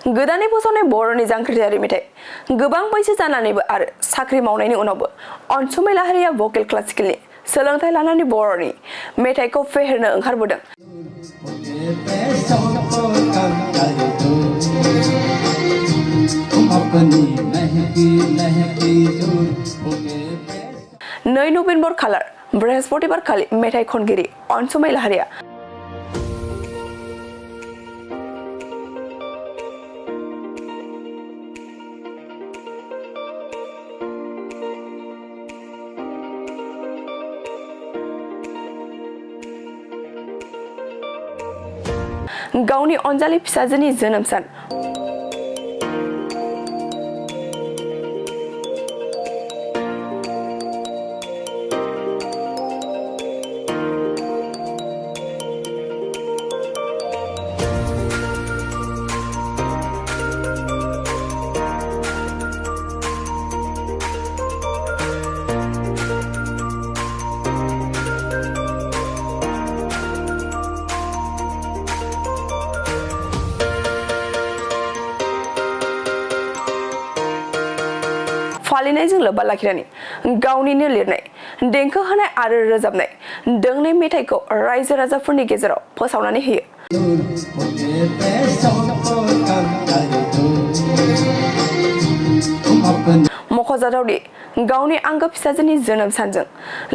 गोदानै फोसावनाय बर'नि जांख्रिथायारि मेथाइ गोबां बैसो जानानैबो आरो साख्रि मावनायनि उनावबो अनसुमै लाहारिया भकेल क्लासिकेलनि सोलोंथाइ लानानै बर'नि मेथाइखौ फेहेरनो ओंखारबोदों। नै नभेम्बर खालार बृहस्पतिबार खालि मेथाइ खनगिरि अनसुमै लाहारिया गावनि अनजालि फिसाजोनि जोनोम सान फालिनायजों लोब्बा लाखिनानै गावनिनो लिरनाय देंखो होनाय आरो रोजाबनाय दोंनै मेथाइखौ रायजो राजाफोरनि गेजेराव फोसावनानै होयो। मख'जाथावदि गावनि आंगो फिसाजोनि जोनोम सानजों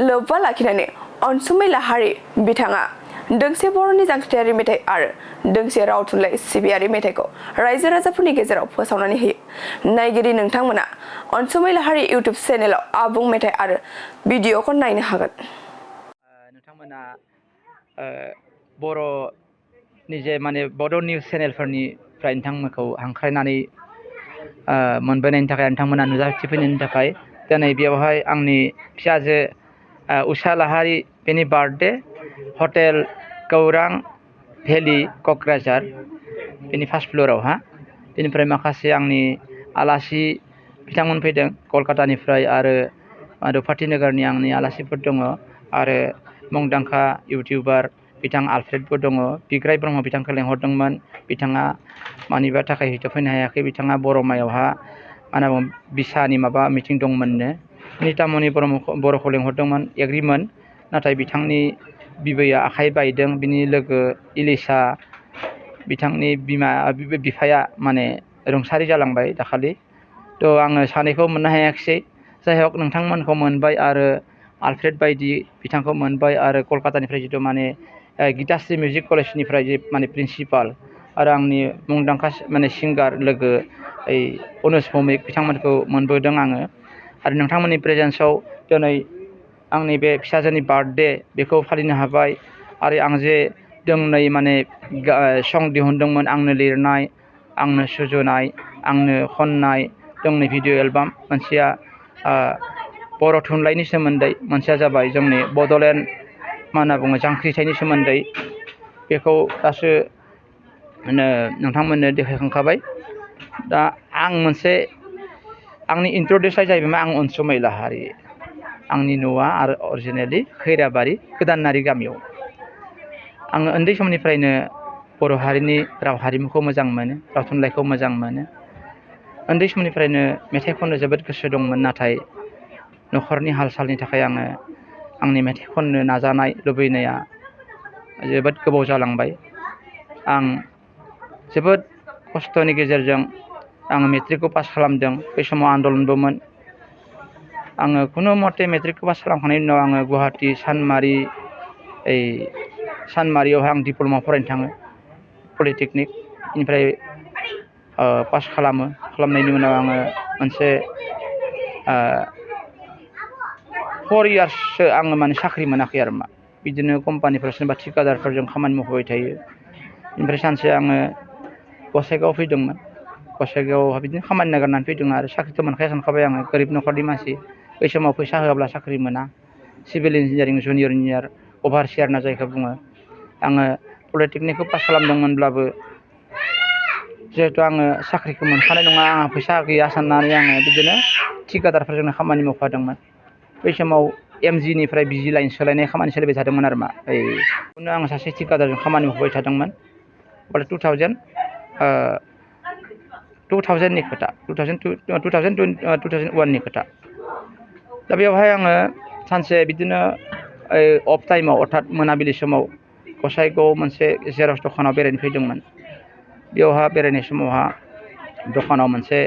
लोब्बा लाखिनानै अनसुमै लाहारि बिथाङा दोंसे बर'नि जांख्रिथायारि मेथाइ आरो दोंसे राव थुनलाइ सिबियारि मेथाइखौ रायजो राजाफोरनि गेजेराव फोसावनानै होयो। नायगिरि नोंथांमोना अनसुमै लाहारि इउटुब चेनेलाव आबुं मेथाइ आरो भिडिअखौ नायनो हागोन। नोंथांमोना बर'नि जे बड' निउस चेनेलफोरनिफ्राय नोंथांमोनखौ हांख्रायनानै मोनबोनायनि थाखाय नोंथांमोना नुजाथिफैनायनि थाखाय दिनै बेवहाय आंनि फिसाजो उषा लाहारि बेनि बार्थडे हटेल गौरां भेलि क'क्राझार बेनि फार्स्ट फ्ल'राव बेनिफ्राय माखासे आंनि आलासि बिथांमोन फैदों कलकातानिफ्राय आरो रुपाथि नोगोरनि आंनि आलासिफोर दङ आरो मुंदांखा इउटिउबार बिथां आलफ्रेडबो दङ। बिग्राय ब्रह्म बिथांखौ लेंहरदोंमोन, बिथाङा मानिबा थाखाय हयथ' फैनो हायाखै। बिथाङा बर'मायावहा बिसानि माबा मिटिं दंमोननो। नितामनि बर'खौ लेंहरदोंमोन, एग्रिमोन, नाथाय बिथांनि बिबैया आखाइ बायदों। बिनि लोगो इलिसा बिथांनि बिफाया रुंसारि जालांबाय दाखालि। थ' आङो सानैखौ मोननो हायाखिसै। जाय हक नोंथांमोनखौ मोनबाय आरो आलफ्रेड बायदि बिथांखौ मोनबाय आरो कलकातानिफ्राय जिथु गीताश्री मिउजिक कलेजनिफ्राय जे प्रिन्सिपाल आरो आंनि मुंदांखा सिंगार लोगो अनुज भौमिक बिथांमोनखौ मोनबोदों आङो। आरो नोंथांमोननि प्रेजेन्सआव दिनै आंनि बे फिसाजोनि बार्थडे बेखौ फालिनो हाबाय। आरो आं जे दोंनै सं दिहुनदोंमोन, आंनो लिरनाय, आंनो सुजुनाय, आंनो खननाय दोंनै भिडिअ एलबाम, मोनसेया बर' थुनलाइनि सोमोन्दै, मोनसेया जाबाय जोंनि बड'लेण्ड जांख्रिथायनि सोमोन्दै। बेखौ दासो नोंथांमोननो देखायखांखाबाय। दा आंनि इन्ट्रडिउसआ जाहैबाय आं अनसुमै लाहारि। आंनि न'आ आरो अरिजिनेलि खैराबारि गोदानारि गामियाव। आङो उन्दै समनिफ्रायनो बर' हारिनि राव हारिमुखौ मोजां मोनो, राव थुनलाइखौ मोजां मोनो। उन्दै समनिफ्रायनो मेथाइ खननो जोबोद गोसो दंमोन, नाथाय न'खरनि हाल सालनि थाखाय आङो आंनि मेथाइ खननो नाजानाय लुबैनाया जोबोद गोबाव जालांबाय। आं जोबोद खस्थ'नि गेजेरजों आङो मेट्रिकखौ पास खालामदों। बै समाव आन्दलनबोमोन। आङो खुनु मथे मेट्रिकखौ पास खालामखांनायनि उनाव आङो गुवाहाटि सानमारियावहाय आं डिप्ल'मा फरायनो थाङो, पलिटेकनिक। बेनिफ्राय पास खालामनायनि उनाव आङो मोनसे 4 इयार्ससो आङो साख्रि मोनाखै आरो बिदिनो कम्पानिफोर सोरबा थिकादारफोरजों खामानि मावबाय थायो। बेनिफ्राय सानसे आङो गसाइगावआव फैदोंमोन। गसाइगावआवहाय बिदिनो खामानि नागिरनानै फैदों आरो साख्रिथ' मोनखाया सानखाबाय आङो, गोरिब न'खरनि मानसि। बै समाव फैसा होआब्ला साख्रि मोना। सिभिल इन्जिनियारिं जुनियर इन्जिनियार अभारसियार होनना जायखौ बुङो। आङो पलिटेकनिकखौ पास खालामदोंमोनब्लाबो जिहेथु आङो साख्रिखौ मोनखानाय नङा, आंहा फैसा गैया साननानै आङो बिदिनो थिकादारफोरजोंनो खामानि मावफादोंमोन। बै समाव MGनिफ्राय बिजि लाइन सोलायनाय खामानि सोलिबाय थादोंमोन आरो आङो सासे थिकादारजों खामानि मावबाय थादोंमोन। 2000 2000नि खोथा 2001नि खोथा दा बेवहाय आङो सानसे बिदिनो अफ टाइमाव अर्थात मोनाबिलि समाव गसाइगाव मोनसे जेरक्स दखानाव बेरायनो फैदोंमोन बेवहा बेरायनाय समावहा दखानाव मोनसे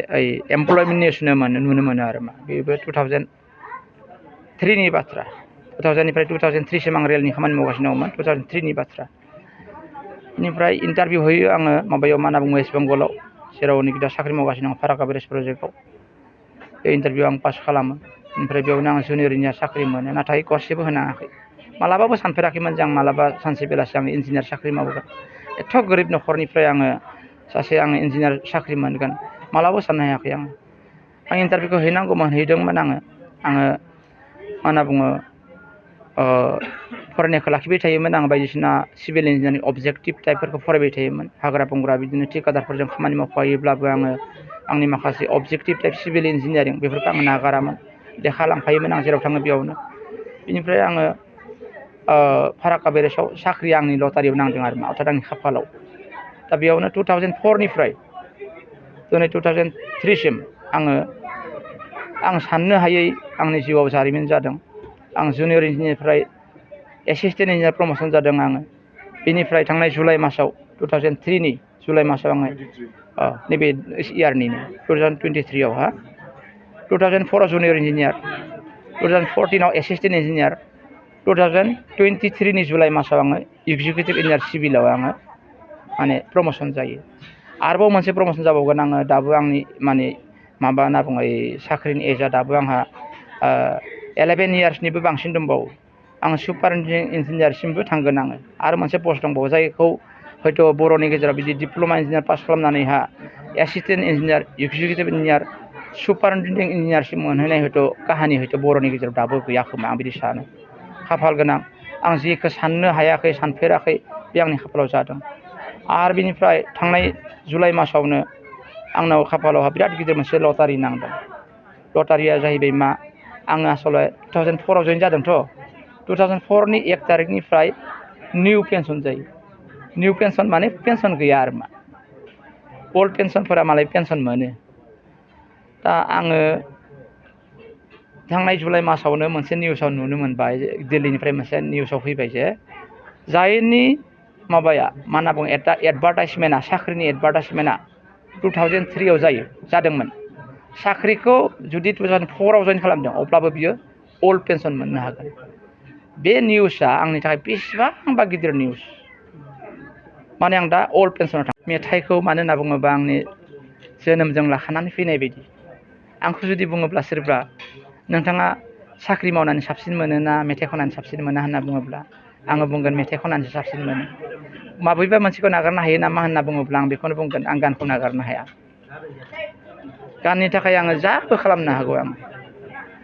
एमप्लयमेन्ट निउस नुनो मोनो आरो मा बेबो 2003नि बाथ्रा 2000निफ्राय 2003सिम आं रेलनि खामानि मावगासिनो दंमोन 2003नि बाथ्रा बेनिफ्राय इन्टारभिउ होयो आङो माबायाव मा होनना बुङो वेस्ट बेंगलाव जेरावनोखि दा साख्रि मावगासिनो दं फाराका बेरेज प्रजेक्टआव बे इन्टारभिउ आं पास खालामो ओमफ्राय बेयावनो आं जुनियर इन्जिनियार साख्रि मोनो नाथाय गरसेबो होनाङाखै मालाबाबो सानफेराखैमोन जे आं मालाबा सानसे बेलासि आं इन्जिनियार साख्रि मावगोन एथ' गोरिब न'खरनिफ्राय आङो इन्जिनियार साख्रि मोनगोन मालाबाबो साननो हायाखै आं इन्टारभिउखौ हैदोंमोन आङो मा होनना बुङो फरायनायखौ लाखिबाय थायोमोन आं बायदिसिना सिभिल इन्जिनियारिं अबजेक्टिभ टाइपफोरखौ फरायबाय थायोमोन हाग्रा बंग्रा बिदिनो ठेकादारफोरजों खामानि मावफायोब्लाबो आङो आंनि माखासे अबजेक्टिभ टाइप सिभिल इन्जिनियारिं बेफोरखौ आङो नागारामोन लेखा लांफायोमोन आं जेराव थाङो बेयावनो बेनिफ्राय आङो फाराका बेरेजाव साख्रिया आंनि लटारियाव नांदों आरो मा अर्थात आंनि खाफालाव दा बेयावनो 2004निफ्राय 2003सिम आं साननो हायै आंनि जिउआव जारिमिन जादों आं जुनियर इन्जिनियारनिफ्राय एसिस्टेन्ट इन्जिनियार प्रम'सन जादों आङो बेनिफ्राय थांनाय जुलाइ मासाव 2003नि जुलाइ मासाव आङो नैबे इयारनिनो 2023आवहा 2004आव जुनियर इन्जिनियार 2014आव एसिस्टेन्ट इन्जिनियार 2023नि जुलाइ मासाव आङो एग्जिकिउटिभ इन्जिनियार सिभिलाव आङो माने प्रम'सन जायो आरोबाव मोनसे प्रम'सन जाबावगोन आङो दाबो आंनि माने माबा होनना बुङो साख्रिनि एजआ दाबो आंहा 11 इयार्सनिबो बांसिन दंबावो आं सुपारिनटेन्डेन्ट इन्जिनियारसिमबो थांगोन आङो आरो मोनसे पस्ट दंबावो जायखौ हयथ' बर'नि गेजेराव बिदि डिप्ल'मा इन्जिनियार पास खालामनानैहा assistant engineer executive engineer superintendent इन्जिनियारसिम मोनहैनाय काहानि बर'नि गेजेराव दाबो गैया खोमा आं बिदि सानो खाफाल गोनां आं जिखौ साननो हायाखै सानफेराखै बे आंनि खाफालाव जादों आरो बिनिफ्राय थांनाय जुलाइ मासावनो आंनाव खाफालावहा बिराद गिदिर मोनसे लटारि नांदों लटारिया जाहैबाय मा आङो आसलते 2004आव जइन जादोंथ' 2004नि 1 तारिखनिफ्राय निउ पेन्सन जायो निउ पेन्सन माने पेन्सन गैया आरो मा अल्ड पेन्सनफोरा मालाय पेन्सन मोनो दा आङो थांनाय जुलाइ मासावनो मोनसे निउसाव नुनो मोनबाय दिल्लीनिफ्राय मोनसे निउसाव फैबाय जे जायनि माबाया मा होनना बुङो एडभार्टाइजमेन्टआ साख्रिनि एडभार्टाइजमेन्टआ 2003आव जादोंमोन साख्रिखौ जुदि 2004आव जइन खालामदों अब्लाबो बियो अल्ड पेन्सन मोननो हागोन बे निउसआ आंनि थाखाय बेसेबांबा गिदिर निउस माने आं दा अल्ड पेन्सनाव थाङो मेथाइखौ मानो होनना बुङोबा आंनि जोनोमजों लाखानानै फैनाय बायदि आंखौ जुदि बुङोब्ला सोरबा नोंथाङा साख्रि मावनानै साबसिन मोनो ना मेथाइ खननानै साबसिन मोना होनना बुङोब्ला आङो बुंगोन मेथाइ खननानैसो साबसिन मोनो माबेबा मोनसेखौ नागारनो हायो नामा होनना बुङोब्ला आं बेखौनो बुंगोन आं गानखौ नागारनो हाया गाननि थाखाय आङो जाबो खालामनो हागौ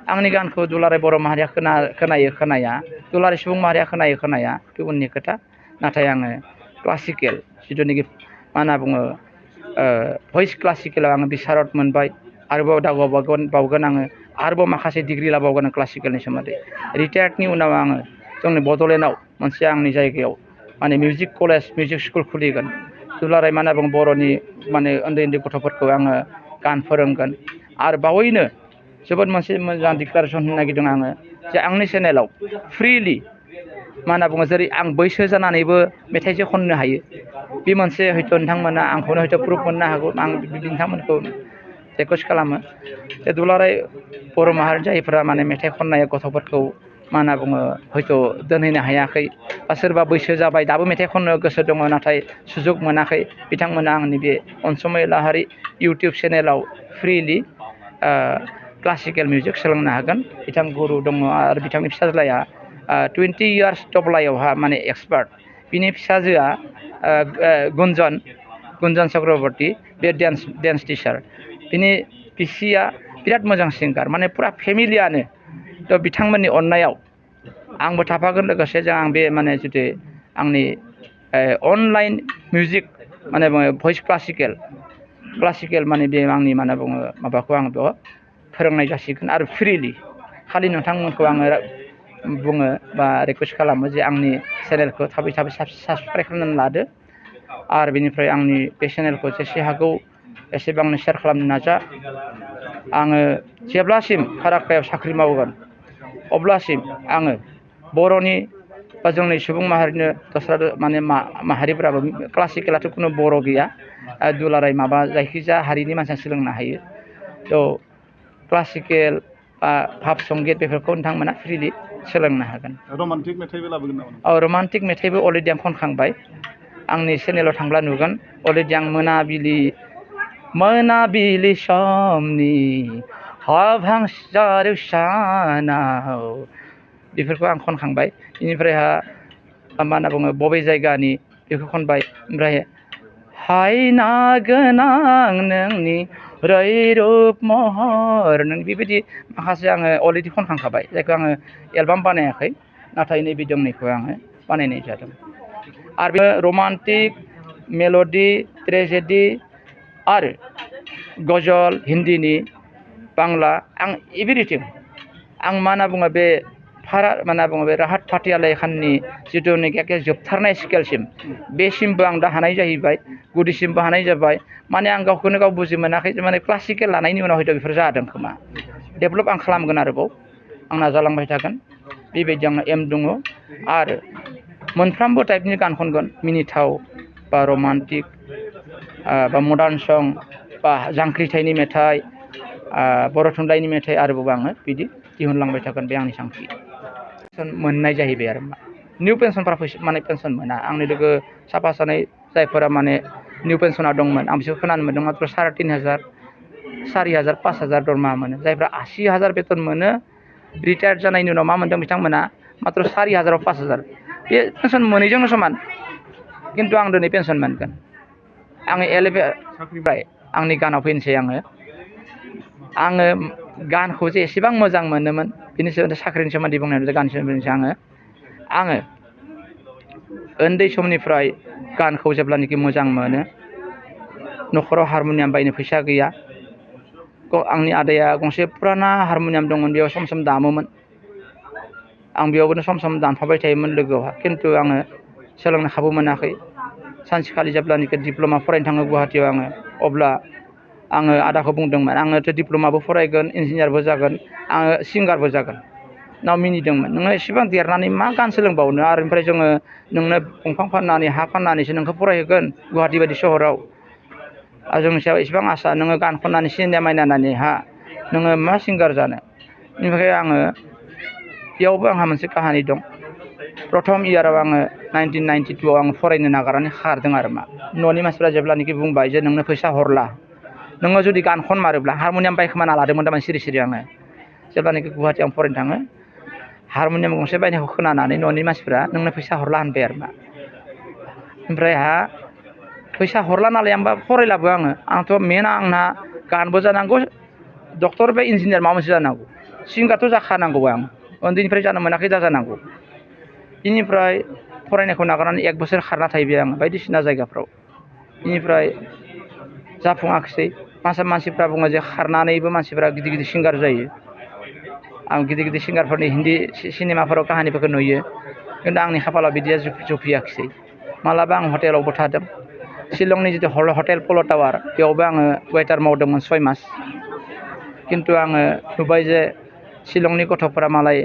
आंनि गानखौ दुलाराय बर' माहारिया खोनाया दुलाराय सुबुं माहारिया खोनाया गुबुननि खोथा नाथाय आङो क्लासिकेल जिथुनाखि मा होनना बुङो भइस क्लासिकेलाव आङो बिसारत मोनबाय आरोबाव दावगाबावगोन आङो आरोबाव माखासे डिग्रि लाबावगोन क्लासिकेलनि सोमोन्दै रिटायार्डनि उनाव आङो जोंनि बड'लेण्डआव मोनसे आंनि जायगायाव माने मिउजिक कलेज मिउजिक स्कुल खुलिगोन दुलाराय मा होनना बुङो बर'नि माने उन्दै गथ'फोरखौ आङो गान फोरोंगोन आरो बावैनो जोबोद मोनसे मोजां डिक्लारेसन होनो नागिरदों आङो जे आंनि चेनेलाव फ्रिलि मा होनना बुङो जेरै आं बैसो जानानैबो मेथाइसो खननो हायो बे मोनसे हयथ' नोंथांमोना आंखौनो हयथ' प्रुफ मोननो हागौ आं नोंथांमोनखौ रिकुवेस्ट खालामो जे दुलाराय बर' माहारि जायफोरा माने मेथाइ खननाय गथ'फोरखौ मा होनना बुङो हयथ' दोनहैनो हायाखै बा सोरबा बैसो जाबाय दाबो मेथाइ खननो गोसो दङ नाथाय सुजुग मोनाखै बिथांमोना आंनि बे अनसुमै लाहारि इउटुब चेनेलाव फ्रिलि क्लासिकेल मिउजिक सोलोंनो हागोन बिथां गुरु दङ आरो बिथांनि फिसाज्लाया 20 इयार्स तबलायावहा माने एक्सपार्ट बिनि फिसाजोआ गुन्जन चक्रबर्ती बे डेन्स टिचार बिनि बिसिया बिराद मोजां सिंगार माने फुरा फेमिलियानो थ' बिथांमोननि अननायाव आंबो थाफागोन लोगोसे आं बे माने जुदि आंनि अनलाइन मिउजिक माने भइस क्लासिकेल माने बे आंनि मा होनना बुङो माबाखौ आं बेयाव फोरोंनाय जासिगोन आरो फ्रिलि खालि नोंथांमोनखौ आङो बुङो बा रिकुवेस्ट खालामो जे आंनि चेनेलखौ थाबै साबस्क्राइब खालामनानै लादो आरो बेनिफ्राय आंनि बे चेनेलखौ जेसे हागौ एसेबांनो शेयार खालामनो नाजा आङो जेब्लासिम फाराक्कायाव साख्रि मावगोन अब्लासिम आङो बर'नि बा जोंनि सुबुं माहारिनो दस्रा माने माहारिफ्राबो क्लासिकेलाथ' खुनु बर' गैया दुलाराय माबा जायखिजाया हारिनि मानसिया सोलोंनो हायो थ' क्लासिकेल बा भाब संगित बेफोरखौ नोंथांमोना फ्रिलि सोलोंनो हागोन रमान्टिक मेथाइबो लाबोगोन नामा औ रमान्टिक मेथाइबो अलरेडि आं खनखांबाय आंनि चेनेलाव थांब्ला नुगोन अलरेडि आं मोनाबिलि समनि हाभां सानाव बेफोरखौ आं खनखांबाय बेनिफ्रायहा मा होनना बुङो बबे जायगानि बेखौ खनबाय ओमफ्राय हायना गोनां नोंनि रैरुप महर नों बेबायदि माखासे आङो अलरेडि खनखांखाबाय जायखौ आङो एलबाम बानायाखै नाथाय नैबे दोंनैखौ आङो बानायनाय जादों आरो बे रमान्टिक मेल'डि ट्रेजेडि आरो गजल हिन्दीनि बांला आं एभ्रिथिं आं मा होनना बुङो बे मा होनना बुङो बे राहात फाथि आली खाननि जिथुनाखि एखे जोबथारनाय स्केलसिम बेसिमबो आं दा हानाय जाहैबाय गुदिसिमबो हानाय जाबाय माने आं गावखौनो गाव बुजि मोनाखै माने क्लासिकेल लानायनि उनाव हयथ' बेफोर जादों खोमा डेभेलप आं खालामगोन आरोबाव आं नाजालांबाय थागोन बेबायदि आंना एम दङ आरो मोनफ्रोमबो टाइपनि गान खनगोन मिनिथाव बा रमान्टिक बा मडार्न सं बा जांख्रिथायनि मेथाइ बर' थुनलाइनि मेथाइ आरोबाव आङो बिदि दिहुनलांबाय थागोन बे आंनि थांखि मोननाय जाहैबाय आरो निउ पेन्सनफ्रा माने पेन्सन मोना आंनि लोगो साफा सानै जायफोरा माने निउ पेन्सना दंमोन आं बिसोरखौ खोनानो मोन्दों मात्र 3,500 4,000 5,000 दरमाहा मोनो जायफ्रा 80,000 बेथन मोनो रिटायार्ड जानायनि उनाव मा मोन्दों बिथांमोना मात्र 4,000 5,000 बे पेन्सन मोनैजोंनो समान खिन्थु आं दिनै पेन्सन मोनगोन आङो साख्रिनिफ्राय आंनि गानाव फैनोसै आङो गानखौ जे एसेबां मोजां मोनोमोन बेनि सोमोन्दै साख्रिनि सोमोन्दै बुंनाय गाननि सोमोन्दै आङो उन्दै समनिफ्राय गानखौ जेब्लानाखि मोजां मोनो न'खराव हारम'नियाम बायनो फैसा गैया आंनि आदाया गंसे फुराना हारम'नियाम दंमोन बेयाव सम सम दामोमोन आं बेयावनो सम सम दामफाबाय थायोमोन लोगोआव खिन्थु आङो सोलोंनो खाबु मोनाखै सानसेखालि जेब्लानाखि डिप्ल'मा फरायनो थाङो गुवाहाटियाव आङो अब्ला आङो आदाखौ बुंदोंमोन आङोथ' डिप्ल'माबो फरायगोन इन्जिनियारबो जागोन आङो सिंगारबो जागोन नाव मिनिदोंमोन नोङो एसेबां देरनानै मा गान सोलोंबावनो आरो ओमफ्राय जोङो नोंनो दंफां फाननानै हा फाननानैसो नोंखौ फरायहोगोन गुवाहाटि बायदि सहराव आरो जोंनि सायाव एसेबां आसा नोङो गान खननानै सिनेमा नायनानै नोङो मा सिंगार जानो बेनिफ्राय आङो बेयावबो आंहा मोनसे काहानि दं प्रथम इयाराव आङो 1992आव आङो फरायनो नागारनानै खारदों आरो न'नि मानसिफ्रा जेब्लानाखि बुंबाय जे नोंनो फैसा हरला नोङो जुदि गान खनमारोब्ला हारम'नियाम बायखोमाना लादोंमोन थारमाने सिरि सिरि आङो जेब्लानाखि गुवाहाटियाव फरायनो थाङो हारम'नियाम गंसे बायनायखौ खोनानानै न'नि मानसिफ्रा नोंनो फैसा हरला होनबाय आरो ओमफ्राय फैसा हरला नालाय आंबा फरायलाबो आंथ' मेनआ आंना गानबो जानांगौ डक्टर बा इन्जिनियार माबा मोनसे जानांगौ सिंगारथ' जाखानांगौ आं उन्दैनिफ्राय जानो मोनाखै दा जानांगौ बेनिफ्राय फरायनायखौ नागारनानै 1 बोसोर खारना थाहैबाय आङो बायदिसिना जायगाफ्राव बेनिफ्राय जाफुङाखिसै मानसिफ्रा बुङो जे खारनानैबो मानसिफ्रा गिदिर गिदिर सिंगार जायो आं गिदिर गिदिर सिंगारफोरनि हिन्दी सिनेमाफोराव काहानिफोरखौ नुयो खिन्थु आंनि खाफालाव बिदिया जुफियाखिसै मालाबा आं हटेलावबो थादों शिलंनि जितु हटेल पल' टावार बेयावबो आङो वेटार मावदोंमोन 6 मास खिन्थु आङो नुबाय जे शिलंनि गथ'फोरा मालाय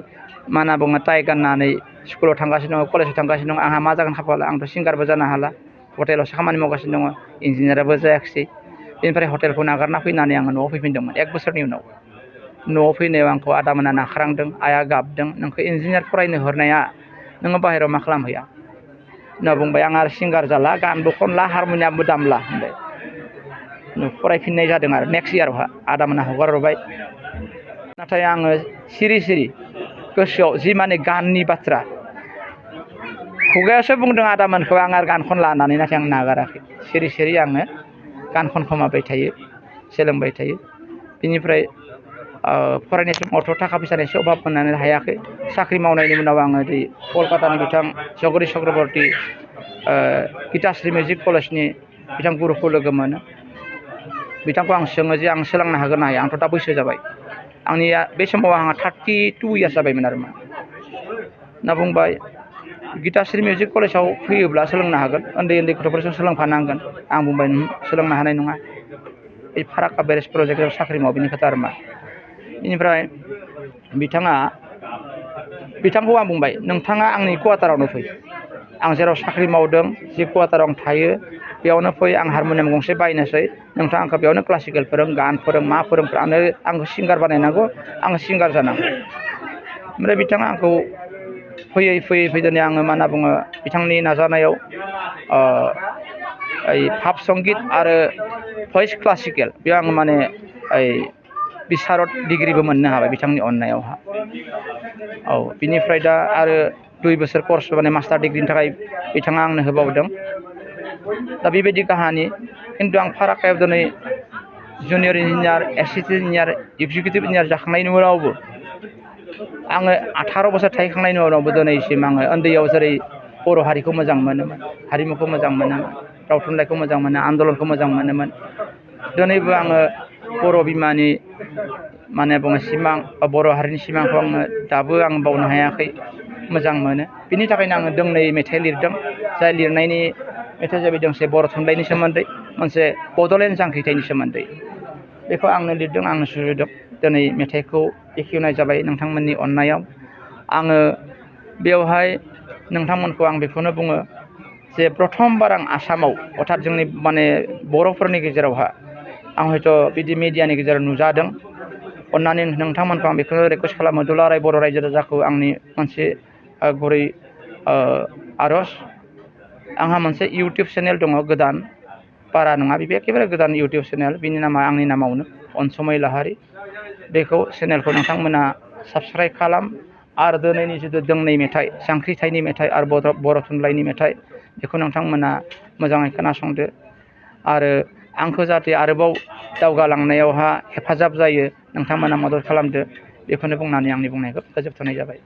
मा होनना बुङो टाइ गाननानै स्कुलाव थांगासिनो दङ कलेजाव थांगासिनो दङ आंहा मा जागोन खाफाला आंथ' सिंगारबो जानो हाला हटेलावसो खामानि मावगासिनो दङ इन्जिनियाराबो जायाखिसै बेनिफ्राय हटेलखौ नागारना फैनानै आङो न'आव फैफिनदोंमोन 1 बोसोरनि उनाव न'आव फैनायाव आंखौ आदामोना नाख्रांदों आइया गाबदों नोंखौ इन्जिनियार फरायनो हरनाया नोङो बाहेरायाव मा खालामहैया होनना बुंबाय आं आरो सिंगार जाला गानबो खनला हारम'नियामबो दामला होनबाय फरायफिननाय जादों आरो नेक्स्ट इयारावहा आदामोना हगार हरबाय नाथाय आङो सिरि सिरि गोसोआव जि माने गाननि बाथ्रा खुगायावसो बुंदों आदामोनखौ आं आरो गान खनला होननानै नाथाय आं नागाराखै सिरि सिरि आङो गान खनखोमाबाय थायो सोलोंबाय थायो बिनिफ्राय फरायनाय समावथ' थाखा फैसानि एसे अभाब मोननानै हायाखै साख्रि मावनायनि उनाव आङो कलकातानि बिथां जगदीश चक्रबर्ती गीताश्री मिउजिक कलेजनि बिथां गुरुखौ लोगो मोनो बिथांखौ आं सोङो जे आं सोलोंनो हागोन ना हाया आंथ' दा बैसो जाबाय आंनिया बे समाव आंहा 32 इयार्स जाबायमोन आरो होनना बुंबाय गीताश्री मिउजिक कलेजाव फैयोब्ला सोलोंनो हागोन उन्दै उन्दै गथ'फोरजों सोलोंफानांगोन आं बुंबाय सोलोंनो हानाय नङा बे फाराक्का बेरेज प्रजेक्टआव साख्रि मावो खोथा आरो मा बेनिफ्राय बिथांखौ आं बुंबाय नोंथाङा आंनि क्वार्टारावनो फै आं जेराव साख्रि मावदों जि क्वार्टाराव आं थायो बेयावनो फै आं हारम'नियाम गंसे बायनोसै नोंथाङा आंखौ बेयावनो क्लासिकेल फोरों गान फोरों मा फोरों आंखौ सिंगार बानायनांगौ आङो सिंगार जानांगौ ओमफ्राय बिथाङा आंखौ फैयै दिनै आङो मा होनना बुङो बिथांनि नाजानायाव भाब संगित आरो भइस क्लासिकेल बेयाव आङो माने बिसारद डिग्रिबो मोननो हाबाय बिथांनि अननायावहा औ बिनिफ्राय दा आरो 2 बोसोर कर्स माने मास्टार डिग्रिनि थाखाय बिथाङा आंनो होबावदों दा बेबायदि काहानि खिन्थु आं फाराक्कायाव दिनै junior engineer assistant engineer executive engineer जाखांनायनि उनावबो आङो 18 बोसोर थाहैखांनायनि उनावबो दिनैसिम आङो उन्दैयाव जेरै बर' हारिखौ मोजां मोनोमोन हारिमुखौ मोजां मोनोमोन राव थुनलाइखौ मोजां मोनो आन्दलनखौ मोजां मोनोमोन दिनैबो आङो बर' बिमानि माने बुङो सिमां बा बर' हारिनि सिमांखौ आङो दाबो आं बावनो हायाखै मोजां मोनो बिनि थाखायनो आङो दोंनै मेथाइ लिरदों जाय लिरनायनि मेथाइआ जाबाय दोंसे बर' थुनलाइनि सोमोन्दै मोनसे बड'लेण्ड जांख्रिथायनि सोमोन्दै बेखौ आंनो लिरदों आंनो सुजुदों दिनै मेथाइखौ बेखेवनाय जाबाय नोंथांमोननि अननायाव आङो बेवहाय नोंथांमोनखौ आं बेखौनो बुङो जे प्रथमबार आं आसामाव अर्थात जोंनि माने बर'फोरनि गेजेरावहा आं हयथ' बिदि मिडियानि गेजेराव नुजादों अननानै नोंथांमोनखौ आं बेखौनो रिकुवेस्ट खालामो दुलाराय बर' रायजो राजाखौ आंनि मोनसे गुरै आर'ज आंहा मोनसे इउटुब चेनेल दङ गोदान बारा नङा बे एखेबारे गोदान इउटुब चेनेल बिनि नामा आंनि नामावनो अनसुमै लाहारि बेखौ चेनेलखौ नोंथांमोना साबस्क्राइब खालाम आरो दिनैनि जिथु दोंनै मेथाइ जांख्रिथायनि मेथाइ आरो बर' थुनलाइनि मेथाइ बेखौ नोंथांमोना मोजाङै खोनासंदो आरो आंखौ जाहाथे आरोबाव दावगालांनायावहा हेफाजाब जायो नोंथांमोना मदद खालामदो बेखौनो बुंनानै आंनि बुंनायखौ फोजोबथ'नाय जाबाय